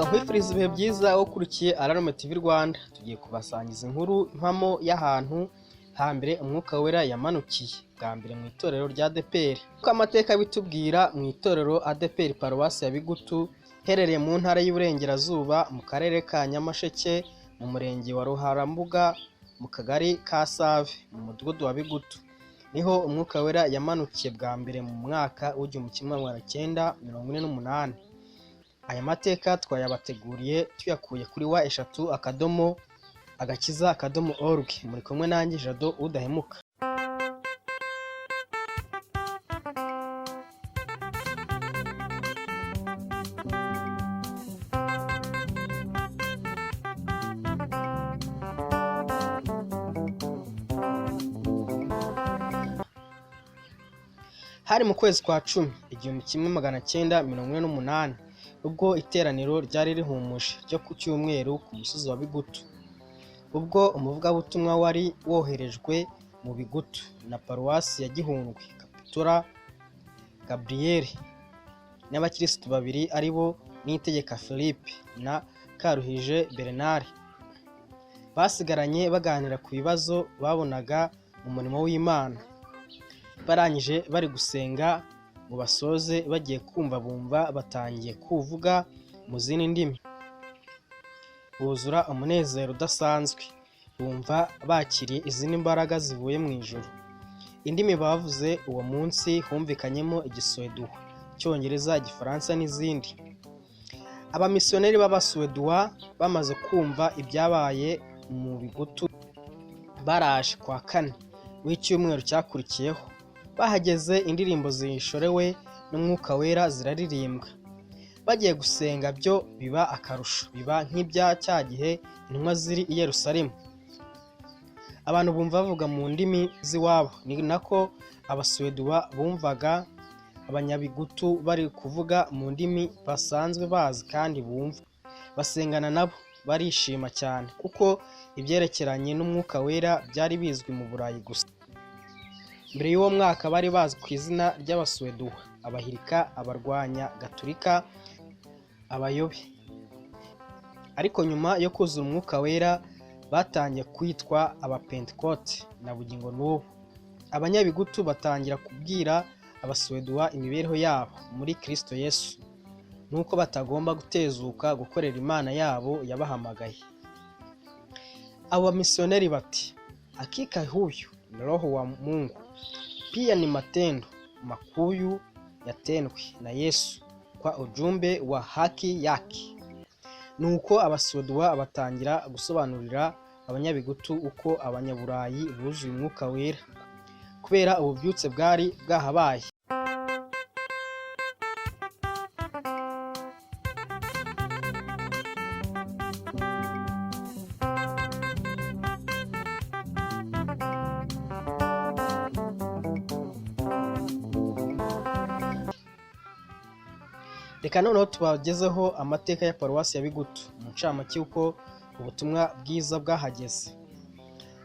Reka nkwifurize ibihe byiza wowe ukurikiye Alarm TV Rwanda. Tugiye kubasangiza inkuru impamo y'ahantu hambere Umwuka Wera yamanukiye bwa mbere mu itorero rya ADEPR. Uko amateka bitubwira, mu itorero ADEPR Paruwasi ya Bigutu iherereye mu ntara y'Iburengerazuba, mu karere ka Nyamasheke, mu murenge wa Ruharambuga, mu kagari ka Save, mu mudugudu wa Bigutu, niho Umwuka Wera yamanukiye bwa mbere mu mwaka w'1948. Aya mateka twayabateguriye tuyakuye kuri www.agakiza.org. Muri kumwe nanjye Jado Udahemuka. Hari mu kwezi kwa 10 1948, ubwo iteraniro ryari rihumuje ryo ku cyumweru ku musozi wa Bigutu, ubwo umuvugabutumwa wari woherejwe mu Bigutu na Paruwasi ya Gihundwe, Kapitura Gabriel, n'abakirisitu babiri aribo Niyitegeka Philippe na Karuhije Bernard, basigaranye baganira ku bibazo babonaga mu murimo w'Imana. Barangije bari gusenga ngo basoze, bagiye kumva bumva batangiye kuvuga mu zindi ndimi, buzura umunezero udasanzwe, bumva bakiriye izindi mbaraga zivuye mu ijuru. Indimi bavuze uwo munsi humvikanyemo Igisuweduwa, Icyongereza, Igifaransa n'izindi. Abamisiyoneri b'Abasuweduwa bamaze kumva ibyabaye mu Bigutu baraje kwa kane w'icyumweru cyakurikiyeho. Bahageze indirimbo zishorewe n'Umwuka Wera ziraririmbwa. Bagiye gusenga byo biba akarusho, biba nk'ibya cya gihe intumwa ziri i Yerusalemu. Abantu bumva bavuga mu ndimi z'iwabo, ni nako Abasuweduwa bumvaga Abanyabigutu bari kuvuga mu ndimi basanzwe bazi kandi bumva. Basengana nabo barishima cyane, kuko ibyerekeranye n'Umwuka Wera byari bizwi mu Burayi gusa. Mbere y'uwo mwaka bari bazwi ku izina ry'Abasuweduwa, Abahirika, abarwanya Gaturika, abayobe. Ariko nyuma yo kuzura Umwuka Wera batangiye kwitwa Abapentekote na bugingo n'ubu. Abanyabigutu batangira kubwira Abasuweduwa imibereho yabo muri Kristo Yesu, nuko batagomba gutezuka gukorera Imana yabo yabahamagaye. Abo bamisiyoneri bati: "Hakika huyu ni Roho wa Mungu, pia ni matendo makuu yatendwe na Yesu kwa ujumbe wa haki yake." Nuko Abasuweduwa batangira gusobanurira Abanyabigutu uko Abanyaburayi buzuye Umwuka Wera kubera ububyutse bwari bwahabaye. Reka noneho tubagezeho amateka ya Paruwasi ya Bigutu mu ncamake, uko ubutumwa bwiza bwahageze.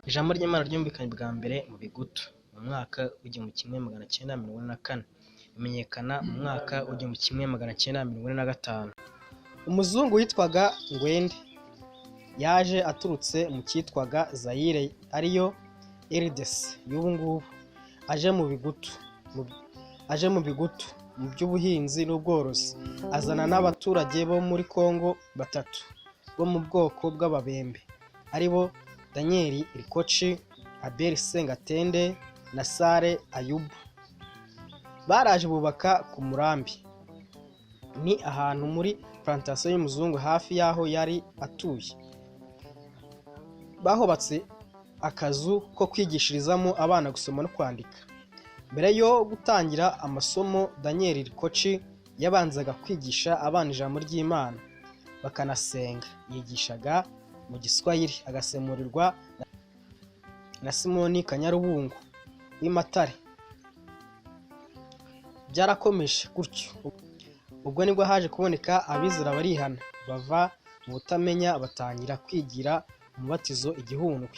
Ijambo ry'Imana ryumvikanye bwa mbere mu Bigutu mu mwaka w'1944, rimenyekana mu mwaka w'1945. Umuzungu witwaga Ngwende yaje aturutse mu cyitwaga Zayire, ariyo RDC y'ubu ngubu, aje mu Bigutu mu by'ubuhinzi n'ubworozi, azana n'abaturage bo muri Congo batatu bo mu bwoko bw'Ababembe, aribo Daniel Rikoci, Abel Sengatende na Sare Ayubu. Baraje bubaka ku Murambi, ni ahantu muri plantation y'umuzungu hafi y'aho yari atuye. Bahubatse akazu ko kwigishirizamo abana gusoma no kwandika. Mbere yo gutangira amasomo, Daniel Rikoci yabanzaga kwigisha abana ijambo ry'Imana bakanasenga. Yigishaga mu Giswahili agasemurirwa na Simoni Kanyarubungo w'i Matare. Byarakomeje gutyo. Ubwo nibwo haje kuboneka abizera barihana, bava mu butamenya, batangira kwigira umubatizo igihundwe.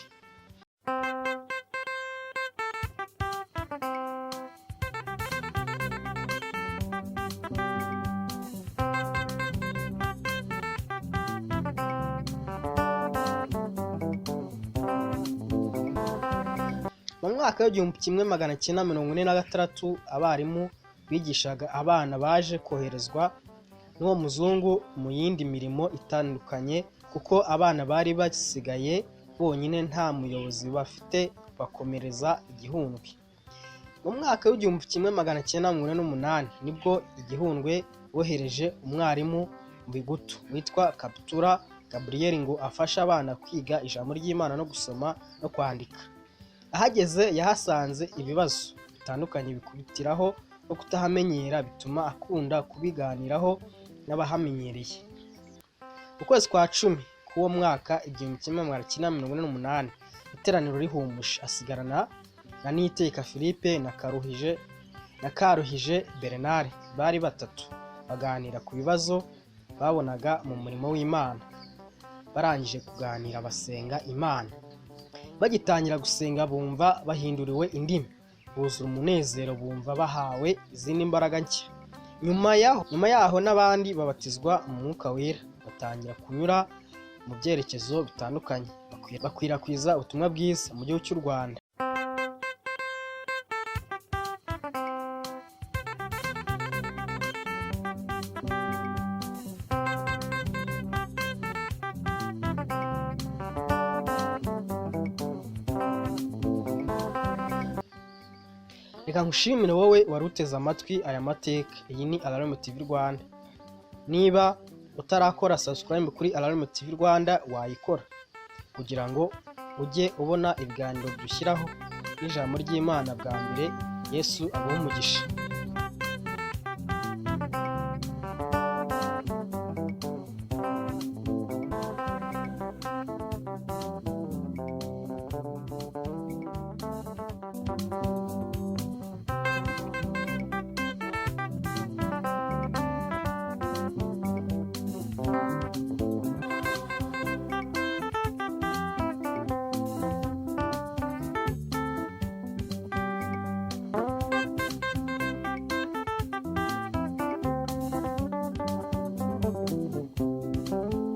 Mwaka w'1946, abarimu bigishaga abana baje koherezwa n'uwo muzungu mu yindi mirimo itandukanye, kuko abana bari basigaye bonyine nta muyobozi bafite, bakomereza i Gihundwe. Mu mwaka w'1948 nibwo i Gihundwe bohereje umwarimu mu Bigutu witwa Kabutura Gabriel ngo afashe abana kwiga ijambo ry'Imana no gusoma no kwandika. Ahageze yahasanze ibibazo bitandukanye, bikubitiraho no kutahamenyera, bituma akunda kubiganiraho n'abahamenyereye. Mu kwezi kwa 10 k'uwo mwaka 1948, iteraniro rihumuje, asigarana na Niyitegeka Philippe na Karuhije Bernard, bari batatu, baganira ku bibazo babonaga mu murimo w'Imana. Barangije kuganira basenga Imana. Bagitangira gusenga bumva bahinduriwe indimi, buzura umunezero, bumva bahawe izindi mbaraga nshya. Nyuma yaho n'abandi babatizwa mu Mwuka Wera, batangira kunyura mu byerekezo bitandukanye bakwirakwiza ubutumwa bwiza mu gihugu cy'u Rwanda. Reka nkushimire wowe wari uteze amatwi aya mateka. Iyi ni Alarm TV Rwanda. Niba utarakora subscribe kuri Alarm TV Rwanda, wayikora kugira ngo ujye ubona ibiganiro dushyiraho n'ijambo ry'Imana bwa mbere. Yesu aguhe umugisha.